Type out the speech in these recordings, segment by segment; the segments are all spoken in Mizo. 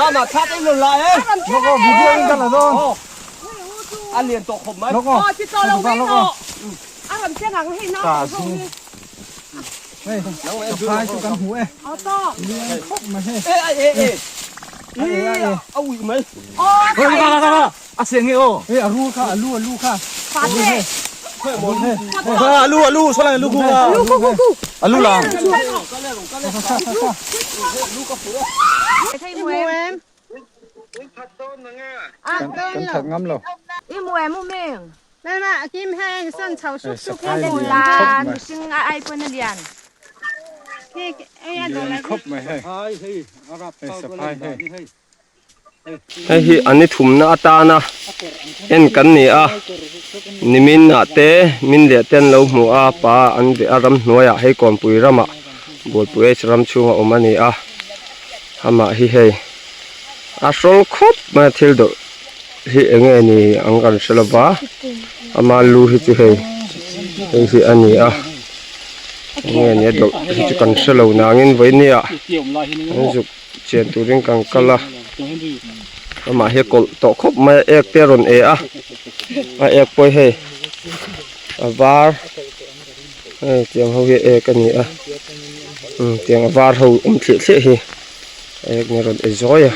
Mama thla te in la e. Lawk aw video in ka la dawn. A lian tawh khawp mai. Lawk aw. Aw chi tawh lo vek aw. A rawn keng ang hei nau Ka zu. Hei saphai chu kan hmu e. Aw tawk. Lian khawp mai hei. E a e e. A e a e. A uih mai. Aw Hei kha kha kha a seng nge aw. Hei a ru kha a lu a lu kha. Fa te. Kha a lu a lu saw lai a lu khu kha. Lu khu khu khu. A lu lang. Thei mu em. Kan that ngam lo. I mu em u ming. Hei saphai lian khawp mai. Lian khawp mai hei. Hei saphai hei. Hei hi an ni thumna atana en kan ni a, nimin ah te min leh te an lo hmu a, pa an veh a ramhnuaiah hei kawnpui ramah Bualpui H ram chhunga awm a ni a, amah hi hei a hrawl khawp mai a thil dawrh hi eng nge ni ang kan hre lo va, ama lu hi chu hei hei hi a ni a, eng nge ni a dawrh hi chu kan hre lo nangin vawinia an zuk. Chian turin kan kal a, amah hi a kawlh tawh khawp mai a, ek te a rawn e a, a ek pawh hei a var hei tiang ho hi ek a ni a, umm tiang a var ho awm thliah thliah hi a ek nen a rawn e zawi a,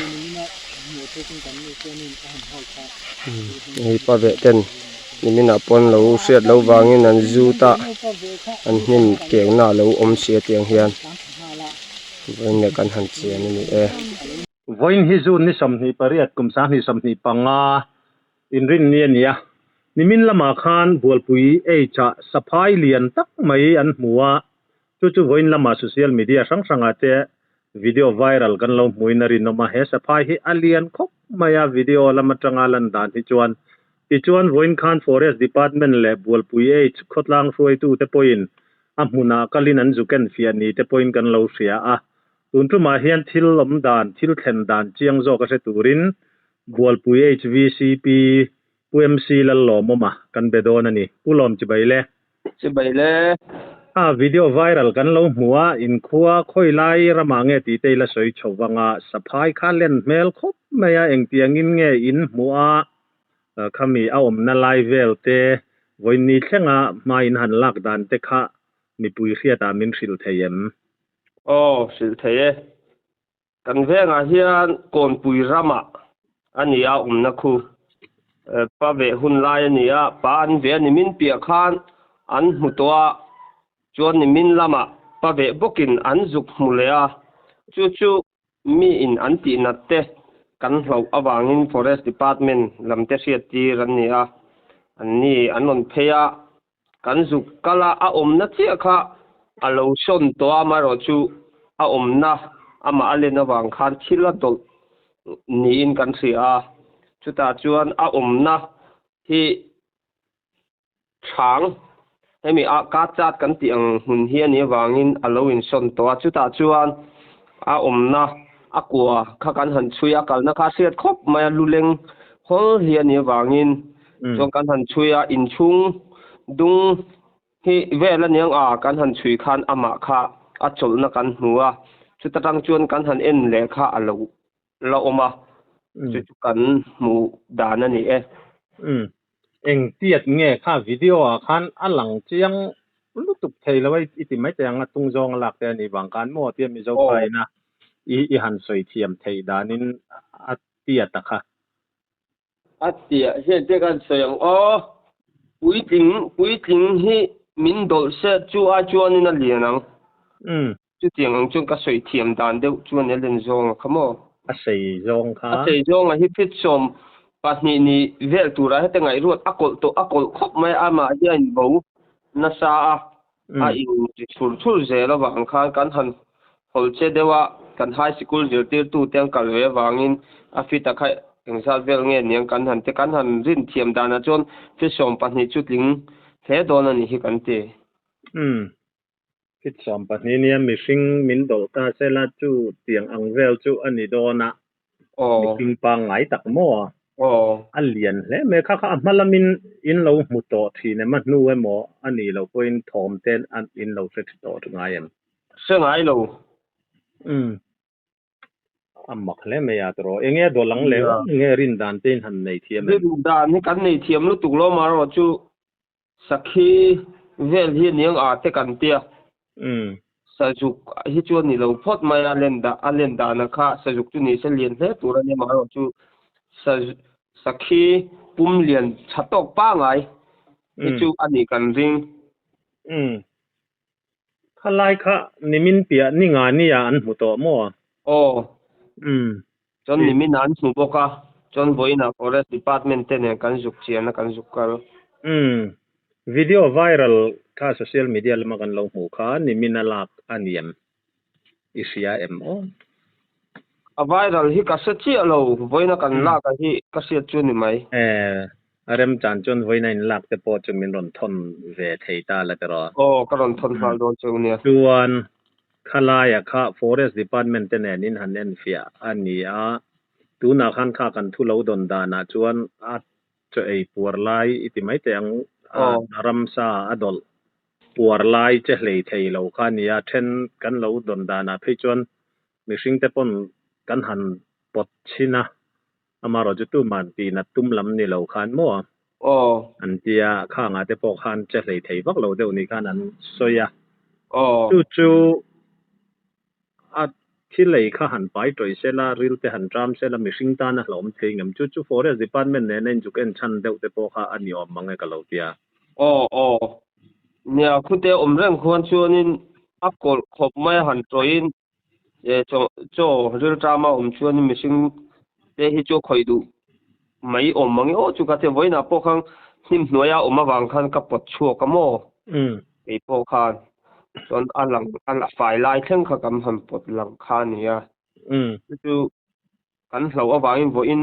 umm hei pa veh ten niminah pawh an lo hriat loh vangin an zut a, an hnim kengna a lo awm si a tiang hian. Vawiin leh kan han chian a ni e. Vawiin hi June ni 28 kum 2025 inrinni a ni a, nimin lamah khan Bualpui H-ah saphai lian tak mai an hmu a, chu chu vawiin lamah social media hrang hrangah te video viral kan lo hmuin a rinawm a, he saphai hi a lian khawp mai a, video lam atanga lan dan hi chuan tichuan vawiin khan Forest Department leh Bualpui H khawtlang hruaitute pawhin A hmunah kalin an zu ken fiah ni te pawhin kan lo hria a. Tun tumah hian thil awm dan, thil thlen dan chiang zawk a hre turin Bualpui HVCP Pu MC Lallawmawma kan be dawn a ni. Pu Lawm chibai le. Chibai le. A video viral kan lo hmu a, inkhua khawi lai ramah nge tih te ila sawi chho vang a, saphai kha len hmel khawp mai a, engtiangin nge in hmuh a, Khami a awmna lai vel te, vawiin thlenga hma in han lak dan te kha mipui hriatah min hrilh thei em? Aw, hrilh thei e. Kan vengah hian Kawnpui ramah a ni a awmna khu. Pa veh hun lai a ni a, pa an ve a ni min piah khan an hmu tawh a, chuan ni min lamah pa veh bawkin an zuk hmu leh a, chu chu Mi in an tih nat te kan hlauh avangin Forest Department lam te hriat tir an ni a, an ni an rawn phei a, kan zuk kal a, a awmna chiah kha a lo sawn tawh a, amaherawh chu a awmna amah a len avang khan thil a dawlh niin kan hria a, chutah chuan a awmna hi Chhang, hemi a ka chat kan tih ang hmun hi a nih avangin a lo insawn tawh a, chutah chuan a awmna a kua kha kan han chhui a, kalna kha a hriat khawp mai a, luleng hawl hi a nih avangin chuan kan han chhui a, inchhung dung hi vel a niang a, kan han chhui khan amah kha a chawlhna kan hmu a, chuta tang chuan kan han en leh kha a lo la awm a, chu chu kan hmuh dan a ni e. Eng tiat nge kha video ah khan a lang chiang lutuk thei lo a i ti mai thei ang a tung zawng a lak te a nih vang khan maw tia Mizo pa ina i i han sawi thiam theih danin a tiat a kha. A tiah hian te kan sawi ang aw, puitling puitling hi min dawlh se chu ai chuanin a lian ang. Chutiang ang chuan ka sawi thiam dan deuh chuan a len zawng a kha maw? A sei zawng kha. A sei zawng a hi fit 12 ni vel turah hete ngaihruat a kawlh tawh a kawlh khawp mai a, amah hi a inbo nasa a, a in ti chhur chhur zel avang khan kan han hawl che deuh a, kan high sikul zirtirtute an kal ve avangin a fit a kha engzat vel nge niang kan han ti, kan han rin thiam danah chuan fit 12 chu tling hle dawn a nih hi kan ti. Fit 12 nia mihring min dawlh ta se la chu tiang ang vel chu a ni dawn a, mihring pangngai tak maw? A lian hle mai kha kha a hma lamin in lo hmu tawh thin em a hnu emaw a nih loh pawhin thawm te in lo hre tawh ngai em? Hre ngai lo. A mak hle mai a tawh. Enge a dawlh ang leh enge rin dan te in han nei thiam em? Rin dan hi kan nei thiam lutuk lo marawh chu Sakhi vel hi aniang a te kan tia. Sazuk hi chu a ni lo phawt mai a, a len dana kha sazuk chu ni se lian hle tur a nia marawh chu sakhi pum lian tha tawk pangai hi chu a nih kan ring. Khalai kha nimin piah ni nga nia an hmu tawh maw? Aw. Chuan nimin ah an hmu bawk a, chuan vawiinah Forest Department te nen kan zuk chian a, kan zuk kal. Umm. Video viral kha social media lama kan lo hmuh kha nimin a lak a ni em? I hria em aw? A viral hi ka hre chiah lo, vawiina kan lak a hi ka hriat chu ni mai. Eh, a remchan chuan vawiina in lak te pawh chu min rawn thawn ve thei ta la tiraw? Aw, ka rawn thawn nghal dawn cheu nia. Chuan Khalaia kha Forest Department te nen in han enfiah a ni a, tunah khan kha kan thu lo dawn danah chuan a chaw ei puar lai i ti mai teh ang, a ramsa a dawlh puar lai che hlei thei lo kha a ni a, then kan lo dawn danah phei chuan mihring te pawn kan han pawt chhin a, amaherawhchu chu tuman tihnat tum lam ni lo khan maw an tia, khangah te pawh khan che hlei thei vak lo deuh ni khan an sawi a, chu chu a thil ei kha han pai tawih sela, ril te han ṭam sela, mihring tan a hlauhawm thei ngem chu chu Forest Department nena inzuk en chhan deuh te pawh kha a ni awm mang e ka lo tia. Aw aw. Nia khute awm reng khuan chuanin a kawlh khawp mai a han tawihin chaw chaw ril ṭama awm chuanin mihring te hi chu a khawih duh mai awm mang e aw chu ka tia vawiinah pawh khan hnim hnuaia awm avang khan ka pawt chhuak a maw? Kei pawh khan chuan a lang a la fai lai thleng kha kan han pawt lang kha a ni a. Chu chu kan hlauh avangin vawiin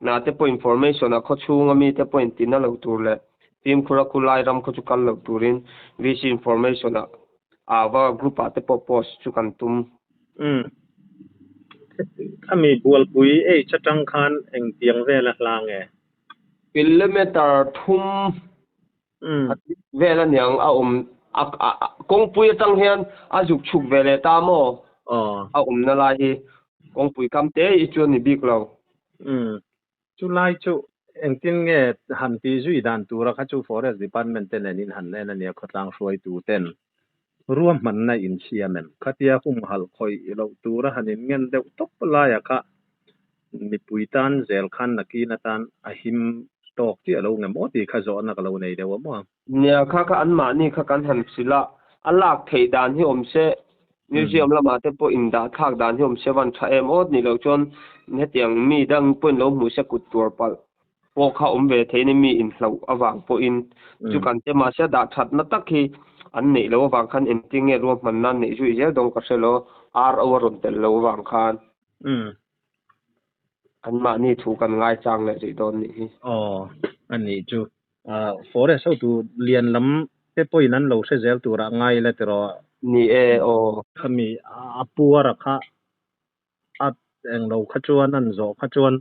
hna te pawh information a khaw chhunga mi te pawh intina lo tur leh fimkhur a khu lai ram khaw chu kal lo turin VC information ah ava group ah te pawh post chu kan tum. Khami bualpui H atang khan engtiang vel a hlang e? Kilometer thum Vel aniang a awm kawngpui atang hian a zuk chhuk ve leh ta maw? A awmna lai hi kawngpui kam te hi chu a ni bik lo. Chu lai chu engtin nge han tih zui dan tura kha chu Forest Department te nen in han en ania khawtlang hruaitu ten ruahmanna in siam em? Khatia humhalh khawih loh tura han in ngen deuh tawp laia kha Mipui tan zel khan nakin atan a him tawk chiah lo ngem aw tih kha zawhna ka lo nei deuh a maw? Nia, kha kha anmahni kha kan han hrilh a, a lak theih dan hi awm se, museum lamah te pawh indah thlak dan hi awm se van tha em aw nih loh chuan hetiang mi dang pawhin lo hmu se kut tuar palh pawh kha awm ve thei ni mi inhloh avang pawhin chu kan che mahse a dah thatna tak hi an neih loh avang khan engtin nge ruahmanna an neih zui zel dawn ka hre lo, RO a rawn tel loh avang khan. An mahni thu kan ngai chang leh rih dawn nih hi. Aw, a nih chu. Forest hotu lian lam te pawhin an lo hre zel turah ngai ila tiraw? Ni e, aw. Khami a puara kha a englo kha chuan an zawh kha chuan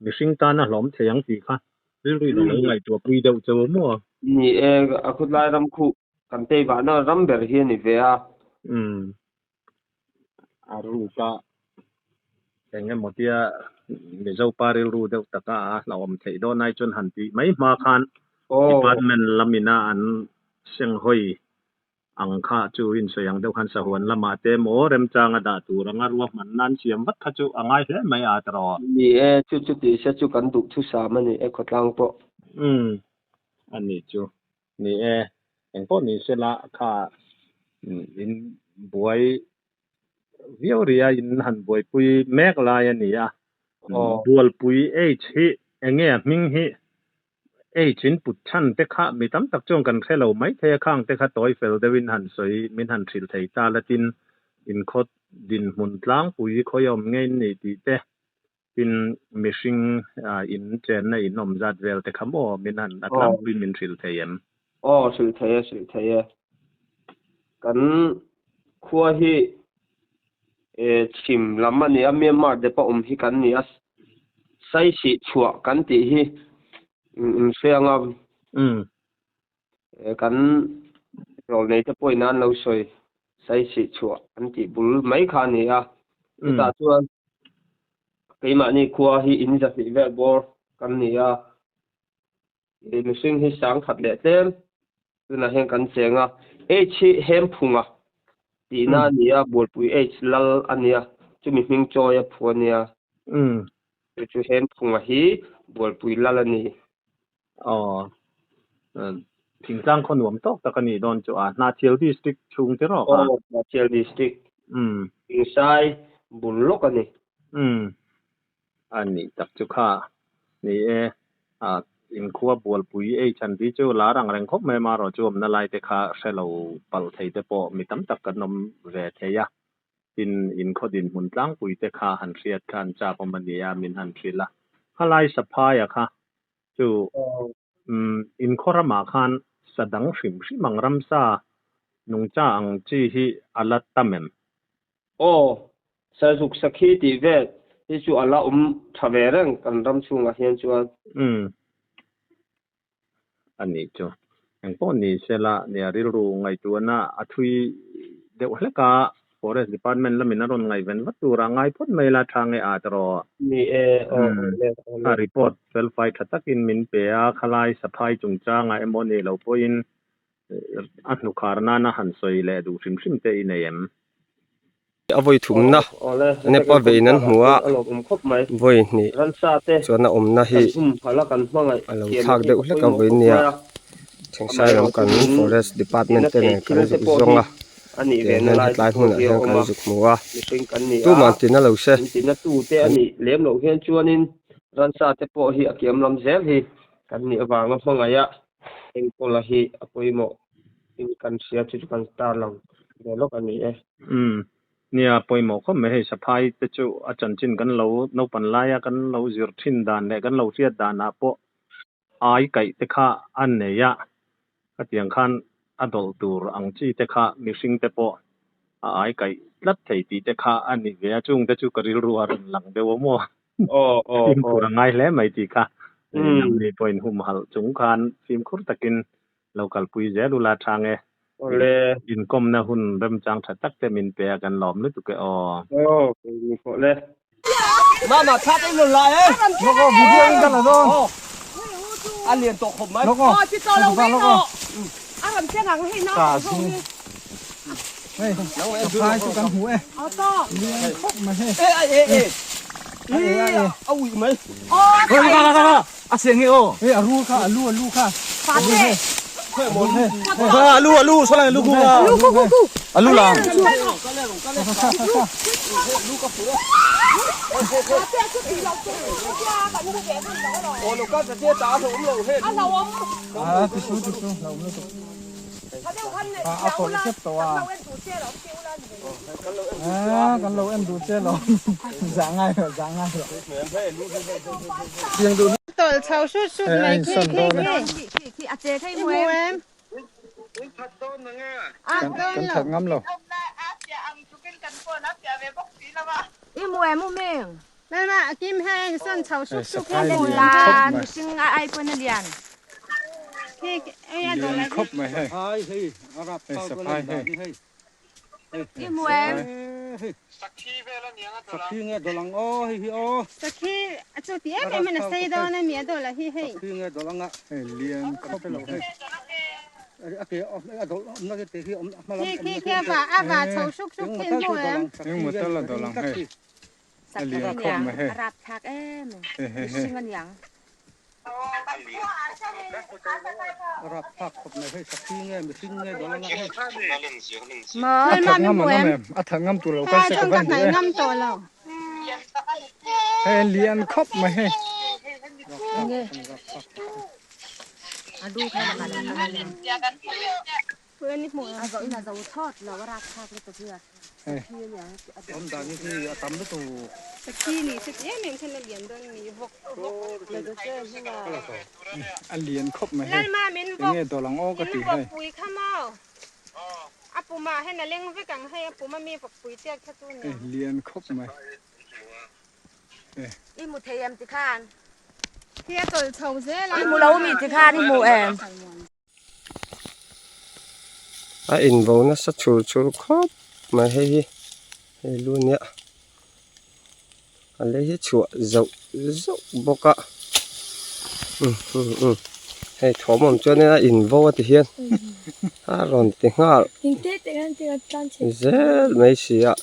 mihring tan a hlawm thei ang tih kha rilru in a lo ngaihtuah pui deuh cheu a maw? Ni e, a khawtlai ram khuh kan tei vahna ram ber hi a ni ve a. Umm. A ruka eng emaw tia Mizo pa rilru deuh taka a hlauhawm theih dawn ai chuan han tih mai hma khan department lamina an senghawi ang kha chu insawi ang deuh khan sahuan lamah te emaw remchanga dah tur anga ruahmanna an siam vat kha chu a ngai hle mai a tiraw. Ni e, chu chu tih se chu kan duh thusam a ni e khawtlang pawh. Umm a nih chu. Ni e, engpawh ni sela kha in buai viau rih a, in han buaipui mek lai a ni a. Bualpui H hi enge a hming hi H in put chhan te kha mi tam tak chuan kan hre lo mai thei a, khang te kha tawi fel deuhin han sawi min han hrilh thei ta la tin inkhawt dinhmun tlangpui khawi awm ngei ni tih te Tin, mihring in chenna in awm zat vel te kha maw min han a tlangpui min hrilh thei em? Aw, hrilh thei e, hrilh thei e. Kan khua hi chhim lam a ni a, Myanmar depa awm hi kan ni a, Saisih chhuah kan tih hi in hre anga kan rawlnei te pawhin an lo sawi Saisih chhuah an tih bul mai kha a ni a, chutah chuan. Keimahni khua hi in zahnih vel bawr kan ni a, mihring hi sangkhat leh tlem tunah hian kan cheng a. H hi Hemphunga tihna a ni a, Bualpui H lal a nia, chumi hming chawi a phu a nia. Chu chu Hemphunga hi Bualpui lal a ni. Aw, thingtlang khaw nuam tawk tak a nih dawn chu a, Hnahthial District chhung te rawk a. Aw, Hnahthial District. Thingsai bul lawk a ni. A nih tak chu kha. Ni e, a inkhua bualpui ei chhan ri chu lar ang reng khawp mai marawh chu awmna lai te kha hre lo palh thei te pawh mi tam tak kan awm ve thei a. Tin, inkhaw dinhmun tlangpui te kha han hriat khan chak awm a ni a, min han hrilh a. Khalai Saphaia kha chu inkhaw ramah khan sa dang hrim hrim ang ramsa nungcha ang chi hi a la tam em? Aw, Sazuk Sakhi tih vel hi chu a la awm tha ve reng kan ram chhungah hian chuan. Umm. A nih chu. Engpawh ni sela nia rilru ngaihtuahna a thui deuh hlek a, Forest Department lamin a rawn ngaihven vat turah ngai phawt mai la tha nge at rawh. Ni e, aw awle awle. A report felfai tha takin min pe a, khalai saphai chungchangah emaw nih loh pawhin a hnukhar nana han sawi leh duh hrim hrim te i nei em? A vawi thumna nepa vein an hmu a, vawi hnih chuan a awmna hi a lo thlak deuh hlek a vawi nia Thingsai lam kan forest department te nen kan zuk zawng a tiang hian hetlai hmunah hian kan zuk hmu a tumah tina lo se. Umm nia pawimawh khawp mai hei saphai te chu a chanchin kan lo naupan laia kan lo zir thin dan leh kan lo hriat danah pawh ai kaih te kha a nei a, khatiang khan a dawlh tur ang chi te kha mihring te pawh a ai kaih tlat thei tih te kha a ni ve a, chung te chu ka rilru a rawn lang deuh a maw fimkhur a ngai hle mai tih kha nangni pawhin humhalh chung khan fimkhur takin Lo kalpui zel ula tha nge. Awle. Inkawmna hun remchang tha tak te min pe a kan lawm lutuk e aw. Aw kei ni pawh le. Mama thla te in rawn la e. Lawk aw video in ka la dawn. A lian tawh khawp mai. Lawk aw. Aw ti tawh lo vek aw. A rawn cheng ang hei nau ang ho hi. Hei saphai chu kan hmu e. Aw tawk. Lian khawp mai hei. E ai e e. E a uih mai. Aw ta. A seng nge aw. Hei a ru kha a lu a lu kha. Fate. A lu a lu saw lai a lu khu kha. Lu khu khu khu. A lu lang. A ti su ti su lo awm lutuk. A tawlh tep tawh a. A kan lo en duh che lo. Zah ngai rawh zah ngai rawh. Tiang duh. Tawlh chho hrut hrut mai khi khi khi. Khi a che thei hmu em. Kan that ngam lo. I hmu em u Ming? Lalma a kim heng san chho suk suk Saphai hi lian La khawp mai. mihring a ai pawn a lian. Khi ei a Lian khawp mai hei. Hei saphai hei. I hmu em? Sakhi a chu ti em em in a sei dawn a mi a dawla hi hei. Hei lian khawp mai hei. Khi khi khi a va a va chho suk suk khi in hmu em? Engmaw tal a dawlh ang hei. A lian khawp mai hei. A rap thlak em mihring a niang. A that ngam an awm em? A that ngam tur lo kal se ka van duh e. Hei a lian khawp mai hei. A lian khawp mai hei enge dawlh ang aw ka ti hei. Lian khawp mai. I hmu thei em tikhan? I hmu lo mi tikhan i hmu em? A invo nasa chur chur khawp mai hei hi hei lu nia. A lei hi chhuah zauh zauh bawk a umm umm umm hei thawm awm chuan in a in vo a ti hian a rawn ti nghal zel mai si a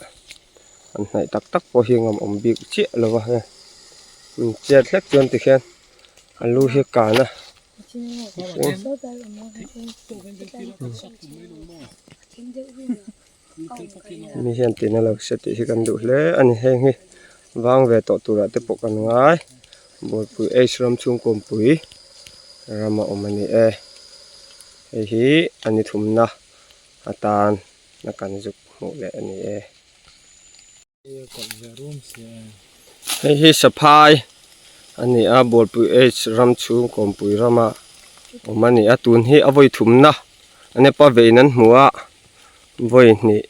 an hnaih tak tak pawh hi ngam awm bik chiah lo va hei umm chet hlek chuan ti khian a lu hi a kan a. Mi hian tina lo se tih hi kan duh hle a ni heng hi vang ve tawh turah te pawh kan ngai Bualpui H ram chhungkawmpui ram a awm a ni e hei hi a ni thumna atan a kan zuk hmuh leh a ni e. Hei hi saphai a ni a Bualpui H ram chhung kawmpui rama awm a ni a tun hi a vawi thumna a nepa vein an hmu a vawi hnih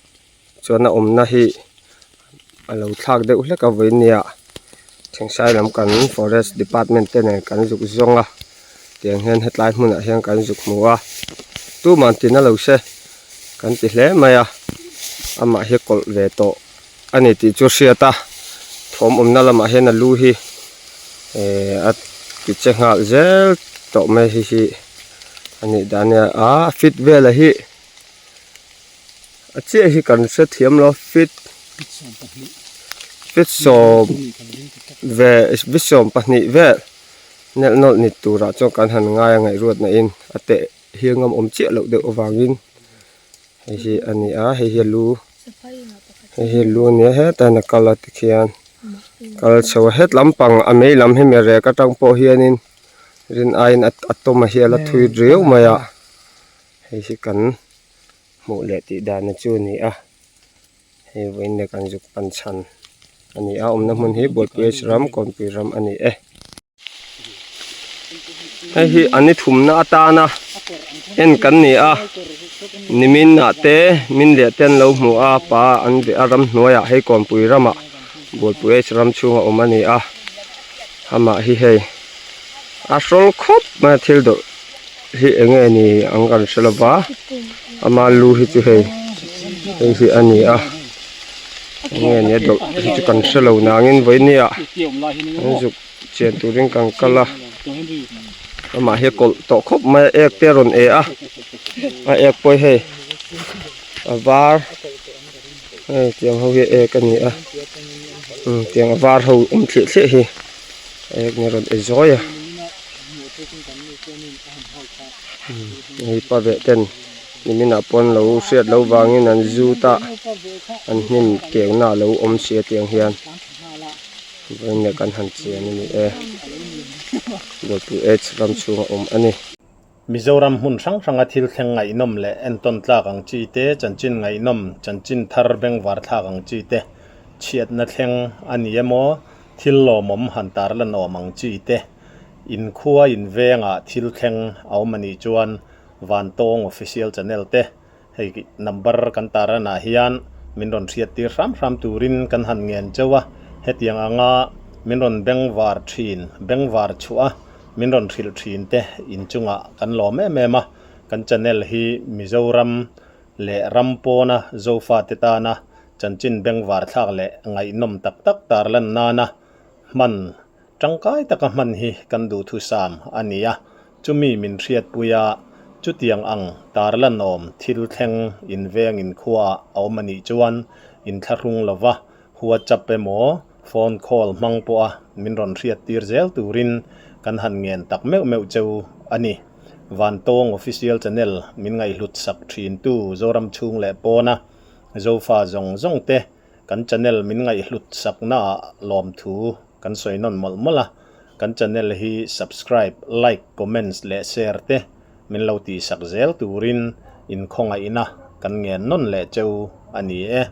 chuan a awmna hi a lo thlak deuh hlek a vawi nia Thingsai lam kan forest department te nen kan zuk zawng a tiang hian hetlai hmunah hian kan zuk hmu a tuman tina lo se. Kan ti hle mai a, amah hi kawlh ve tawh a ni tih chu hriat a, thawm awmna lamah hian a lu hi ehh a ti che nghal zel tawh mai hi hi a nih dan a nia a fit vela hi a chiah hi kan hre thiam lo fit fit sawm ve fit 20 vel nelh nawlh ni turah chuan kan han ngai a ngaihruatna in a teh. Hiang am awm chiah loh deuh avangin hei hi a ni a hei hi a lu hei hi a lu a nia hetah hian a kal a tikhian kal chho a het lampang a mei lam hemi rek atang pawh hianin rin aiin a tawm a hi a la thui riau mai a hei hi kan hmuh leh tih dan chu a ni a hei vawiin leh kan zuk pan chhan a ni a awmna hmun hi Bualpui ram Kawnpui ram a ni e. Hei hi an ni thumna atana en kan ni a nimin ah te min leh te an lo hmu a pa an veh a ramhnuaiah hei kawnpui ramah Bualpui H ram chhunga awm a ni a amah hi hei a hrawl khawp mai a thil dawrh hi eng nge ni ang kan hre lo va ama lu hi chu hei hei hi a ni a eng nge ni a dawrh hi chu kan hre lo nangin vawinia an zuk. Chian turin kan kal a amah hi a kawlh tawh khawp mai a ek te a rawn e a a ek pawh hi hei a var hei tiang ho hi ek a ni a umm tiang a var ho awm thliah thliah hi a ek ni a rawn e zawi a hei pa veh ten niminah pawh an lo hriat loh vangin an zut a an hnim keuh na a lo awm si a tiang hian. Vawiin leh kan han chian a ni e. Bualpui H ram chhunga awm a ni. Mizoram hmun hrang hranga thil thleng ngaihnawm leh entawn tlak ang chi te, chanchin ngaihnawm, chanchin thar bengvar thlak ang chi te, chhiatna thleng a ni emaw, thil lawmawm han tarlan awm ang chi te, inkhua invengah thil thleng a awm a nih chuan Vantawng Official Channel te Hei number kan taranah hian min rawn hriat tir hram hram turin kan han ngen chauh a, hetiang anga min rawn bengvar thin, bengvar chhuah a, min rawn hrilh thin te inchungah kan lawm em em a, kan channel hi Mizoram leh ram pawna Zofate tana chanchin bengvar thlak leh ngaihnawm tak tak tarlan nana hman Tangkai taka hman hi kan duhthusam a ni a, chumi min hriatpui a, chutiang ang tarlanawm thil thleng inveng inkhuaah a awm a nih chuan inthlahrung lova WhatsApp emaw phone call hmang pawha min rawn hriattir zel turin kan han ngen tak meuh meuh cheu a ni. Vantawng Official Channel min ngaihhlut sak thintu Zoram chhung leh pawna Zofa zawng zawng te Kan channel min ngaihhlut saknaah lawmthu kan sawi nawn mawlh mawlh a, kan channel hi subscribe, like, comments leh share te min lo tihsak zel turin inkhawngaihna kan ngen nawn leh cheu a ni e.